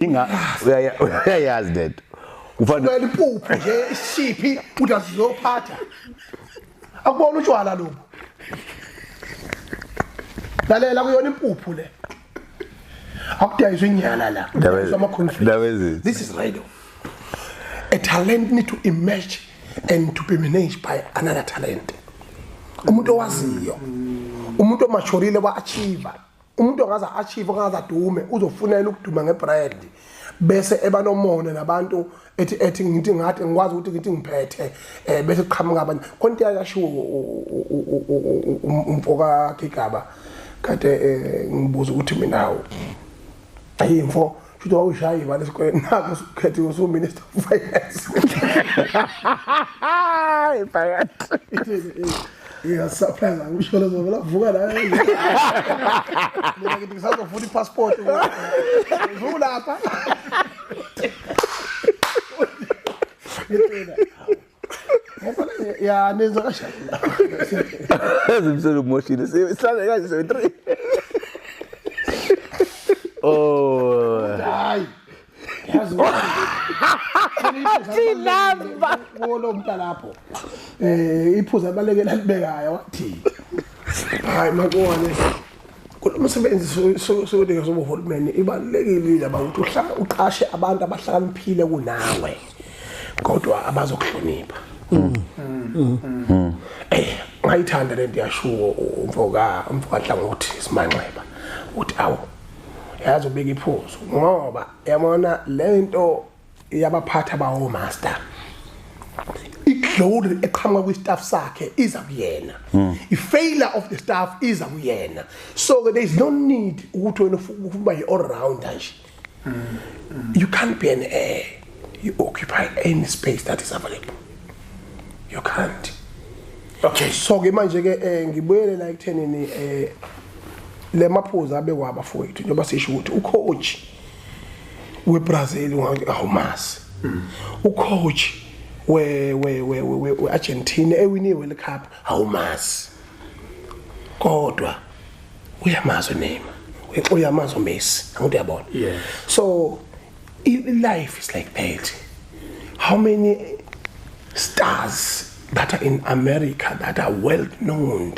Inga uyayazi lento. Ufana Vele impuphu nje isiphi uthi asizophatha. Akubona utshwala lobu. Lalela kuyona impuphu le. Akudayiswa inyala la. Kudayiswa ama-conflict. Ndaba ezinhle. This is radio. A talent need to emerge and to be managed by another talent. Umuntu owaziyo. Umuntu omaturile wa-achieve. Umuntu ongaze achieve ongaze adume uzofunela ukuduma ngebrand bese eba nomona nabantu ethi ngithi ngathi ngikwazi ukuthi ngithi ngiphethe bese kuqhamuka abanye khona into yakashiwo umfoka Gigaba kade ngibuza ukuthi mina ayimfo futhi wawushaya imali esikoleni nakho usukhethiwe usuminister of finance. Hayi phakathi. Ngiyasurprise ngisho lezo vela vuka la. Mina ngithi ngisazofuna ipassport. Vuka lapha. Ya nenza kanjani? Ezimsele umoshile. Sihlale kanje 73. Oh. Hayi. Yazi. Number. Wolo umuntu lapho. Iphuza abalekela libekayo wathi. Hayi makone. Kulomsebenzi sokunika sobuhulumeni ibalulekile indaba ukuthi uhlala uqashe abantu abahlakaniphile kunawe. Kodwa abazokuhlonipha. Ngayithanda lento yashuwo umfoka Hlangothi Simanxeba. Uthi awu yazi ubeka iphuzu ngoba yabona lento yabaphatha bawo master iglory eqhamuka kwi staff sakhe iza kuyena, i failure of the staff iza kuyena, so there is no need ukuthi wena ufuna yi all rounder nje. You can't be an heir, you occupy any space that is available, you can't. Okay. So ke manje ke ngibuyele la ekuthenini le maphuzu abekwa abafowethu njengoba sisho ukuthi ucoach weBrazil awumazi, ucoach we we we we Argentina ewini World Cup awumazi, kodwa uyamazi uNeymar, uyamazi uMessi, angithi uyabona? So life is like that. How many stars that are in America that are well known,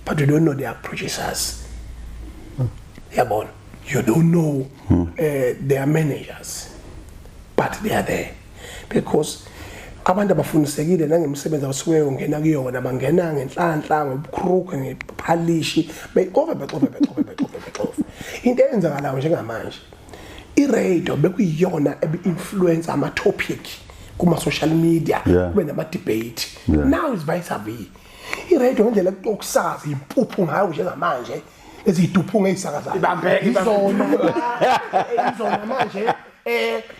but you don't know their producers? Yabona, you don't know their managers, but they are there because abantu abafundisekile nangemisebenzi abasuke ngena kuyona bangena ngenhlanhla, ngobukhruke, ngephalishi, bexove bexove bexove bexove bexove. Into eyenzakalayo njengamanje, i-radio bekuyiyona ebi-influence ama-topic kuma-social media, kube nama-debate. Now is vice versa. I-radio ngendlela yokusazi impuphu ngayo njengamanje, eziyiduphu ngeyisakazayo izona manje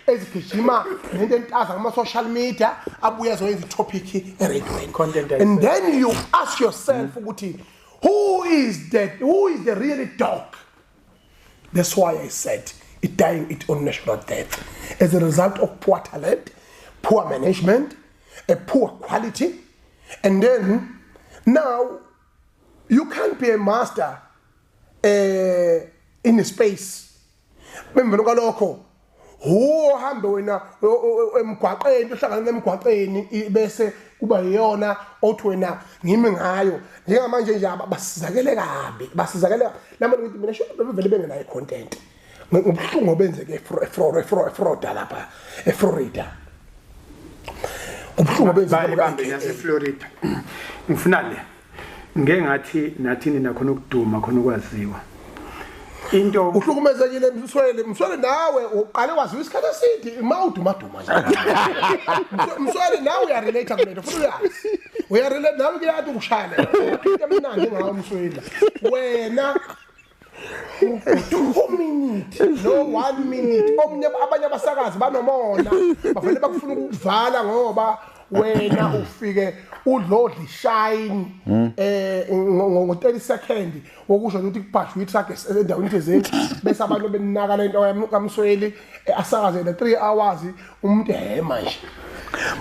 ezigijima nento entaza kuma-social media, abuye azoyenza i-topic eradioweni. And then you ask yourself ukuthi who is the really dog? That's why I said it dying its own natural death as a result of poor talent, poor management, a poor quality. And then now you can't be a master in a space. Emveni kwalokho uhambe wena emgwaqeni, uhlangane emgwaqeni bese kuba iyona othi wena ngimi ngayo. Njengamanje nje basizakele kabi, basizakele nami ngithi mina sho bevele bengenayo content. Ngobuhlungu obenzeke eFlorida lapha, eFlorida. Ubuhlungu obenzeke eFlorida. Ngifuna le ngeke ngathi nathi nina khona ukuduma khona ukwaziwa. Into uhlukumezekile Msweli nawe uqale waziwa isikhathi eside uma uduma duma nje. Msweli nawe uyarelate kulento futhi uyazi. Uyarelate nawe kuyathi ukushaya le. Into emnandi ngawe Msweli. Wena 2 minutes no 1 minute omunye abanye abasakazi banomona bavele bakufuna ukuvala ngoba wena ufike udlodla ishine ngo 30 second wokusho ukuthi kubhashwe itruck endaweni thizeni bese abantu benaka lento kaMsweli asakaze le 3 hours umuntu hema nje.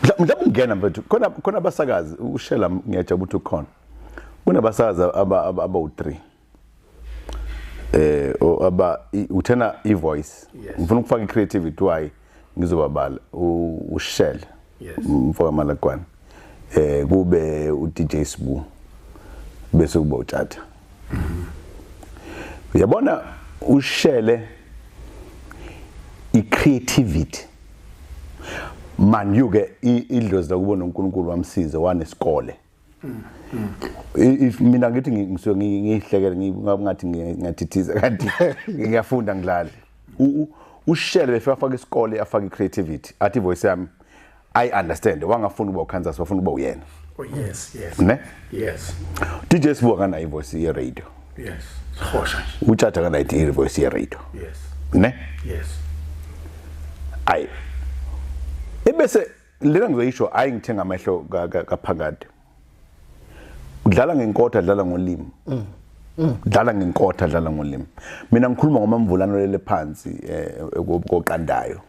Mhlawumbe ungena mfethu khona abasakazi ushela ngiyajabula ukuthi ukhona. Kunabasakazi abawu 3. Aba uthena i-voice. Yes. Ngifuna ukufaka i-creativity, why ngizobabala uShell. Yes. Mfoka Malakwane, kube u-DJ Sbu, bese kuba uTshatha. Uyabona, uShele i-creativity man, you ke idlozi lakubo noNkulunkulu wamsiza wanesikole. If mina ngithi ngisuke ngihlekele ngathi ngiyathithiza, kanti ngiyafunda, ngidlale. uShele befika afaka isikole, afaka i-creativity, athi voice yami I understand, wangafuna ukuba uKansas, wafuna ukuba uyena. Oh yes. Ne. Yes. DJ Sbu akanayo ivoice ye-radio. Yes, sihosha nje. uTshatha akanayo ivoice ye-radio. Yes. Ne. Yes. Ayi, ebese lena ngizoyisho, ayi, ngithenga amehlo kaphakade. Udlala ngenkotha, dlala ngolimi, dlala ngenkotha, dlala ngolimi. Mina ngikhuluma ngomamvulano lele phansi koqandayo.